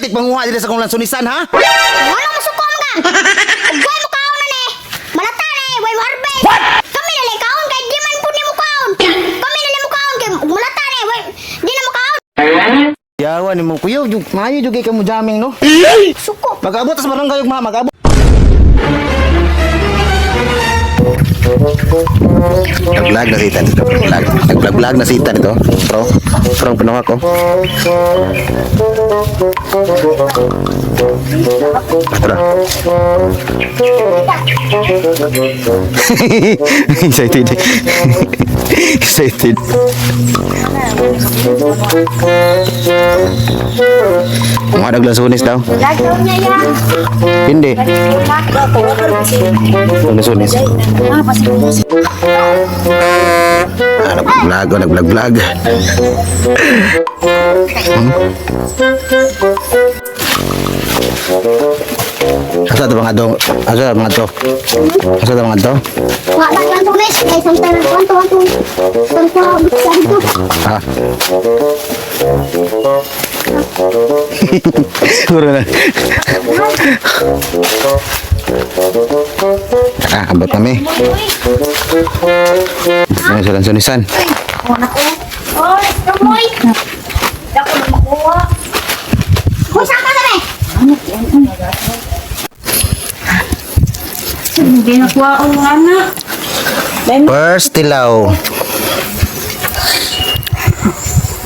tigpanguha diri sa kong lansunisan, ha? Ano masuko mo ka? Ugway mo kaon na ni. Malata ni, way harvest. Kami nalay kaon kay di man pud nimo kaon. Kami nalay mo kaon kay malata ni, way di na mo kaon. Yawa nimo kuya, jug maayo jug kay kamo jamming, no? Suko. Mag-abot sa barangay ug ma, mag-abot. Nag-vlog na sita nito. Vlog. Nag-vlog na sita nito. Pro. Pro ang pinuha ko. Tara. Excited. Excited. Mga naglansunis daw. Lagaw niya ya. Hindi. Sunis-sunis. Ah, nag-vlog, oh, nag-vlog-vlog. Asa to mga to? Asa to mga to? Asa to mga to? Wa na lang to guys, kay samtang kwanto kwanto. Kwanto sa dito. Ha? Turo na. Ah, abot kami. Ano sa lansunisan? Oh, kamoy. Dako na makuha. Hoy, saka na be. Hindi nakuha ang anak. First tilaw.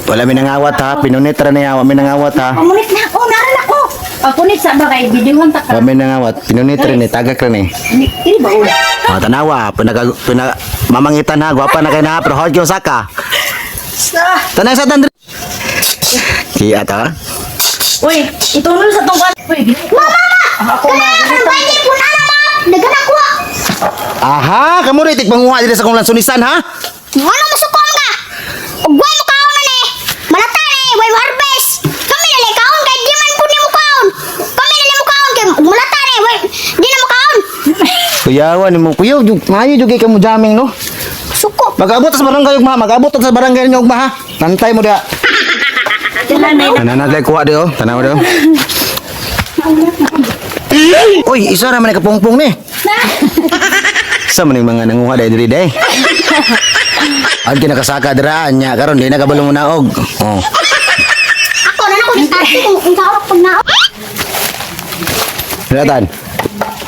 Wala mi nangawat ha, pinunit ra niya, wala mi nangawat ha. Pamunit na ako, naran ako. Papunit sa ba kay videohan ta ka. Wala mi nangawat, pinunit ra ni, tagak ra ni. Hindi ba ula? Ah, tanawa, pinaga, pina, mamangitan ha, gwapa na kay na, pero hod yung saka. Tanay sa tandri. Kiya ta. Uy, itunol sa tong. Uy, Mama, ako na. kana bayad po na ma. Daghan ako. Aha, kamo rin tigpanguha diri sa kong lansunisan ha. Ano masuko mo ka? Ugway mo kaon na ni. Malata ni, way harvest. Kami nalay kaon kay di man pud nimo kaon. Kami nalay mo kaon kay malata ni, way di na mo kaon. Kuyawa nimo, kuya, jug maayo jug kay kamo jamming, no. Suko. Mag-abot sa barangay ugma, mag-abot sa barangay ninyo ugma ha. Tantay mo diha. Tananagay kuha di oh, tanaw di oh. Uy, isa ra man ni kapungpong ni. Sa man yung mga nanguha dahil diri day. Ang kinakasaka dira nya karon di na kabalo mo naog. Oh. Ako na na ko dikarte kung unsa oras pag nao. Natan.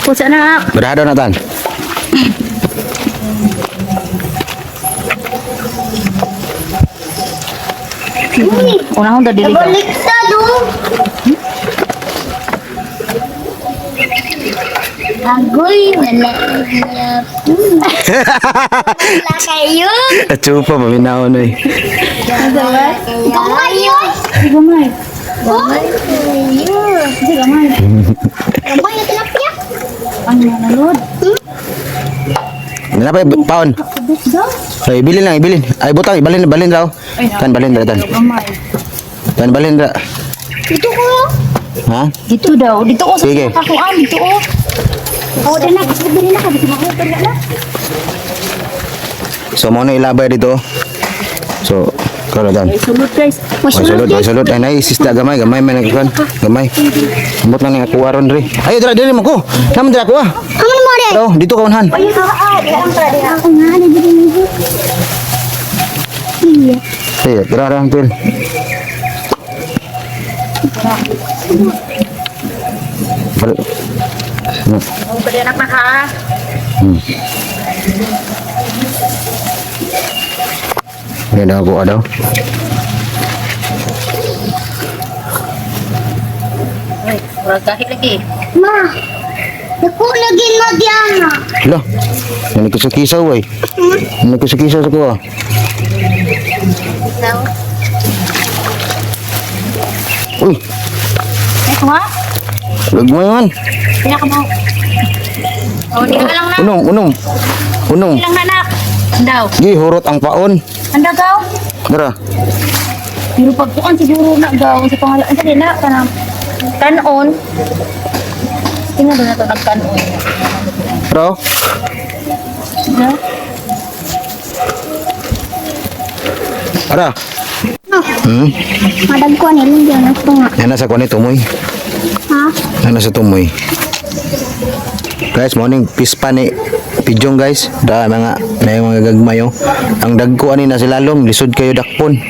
Pusa na. Berado Natan. Una akong dadili ka. Balik ta do. Agoy, wala niya. Wala kayo. Chupa paminaw noy. Gamay yun. Gamay. Gamay kayo. Kasi gamay. Gamay na tilapia. Ang nanalod. Nana pa paon. Ay, ibilin lang, ibilin. Ay, butang, ibalin, balin raw. Tan balin ra tan. Gamay. Tan balin ra. Dito ko. Ha? Dito daw. Dito ko sa Sige. kakuan. Dito oh. Oh, din na. Dili na. Dito na. na. So mo na ilabay dito. So, karo dan. Ay, sulod guys. Ay, sulod, ay, sulod. Ay, nay, sista, gamay, gamay, may nagkuhan. Gamay. Ambot lang ni ako aron diri. Ay, dira, diri mo ko. Naman dira ako ah. Amo mo rin. Hello, dito ka unhan. Ay, ah, di lang tra di. Ako nga na diri mo. Iya. Ay, dira ra pil. Balik. Oh, pwede anak na ka. Ini dah aku ada. Uy, murag kahit lagi. Ma. Naku lagi na diana. Lah. Ini kisah-kisah woi. Ini kisah-kisah sa ko. Daw. Uy, Ay, kuha. lagmay man. Kaya ka mo. Oh, di ka lang na. Unong, unong. Unong. Lang na, anak. Daw. Gi hurot ang paon. Anda gaw. Dara. Pero pagkuan siguro na gaw sa pangalan sa na kanang kanon. Tingnan doon na to nagkanon. Bro. No? Ara. No. Madagko ni lunggi na ito nga. Yan nasa kuan ni tumoy. Ha? Ano sa tumoy? Guys, morning pispa ni Pidjong, guys. Da mga na yung mga gagmayo. Ang dagko ani na sila lalom, lisod kayo dakpon.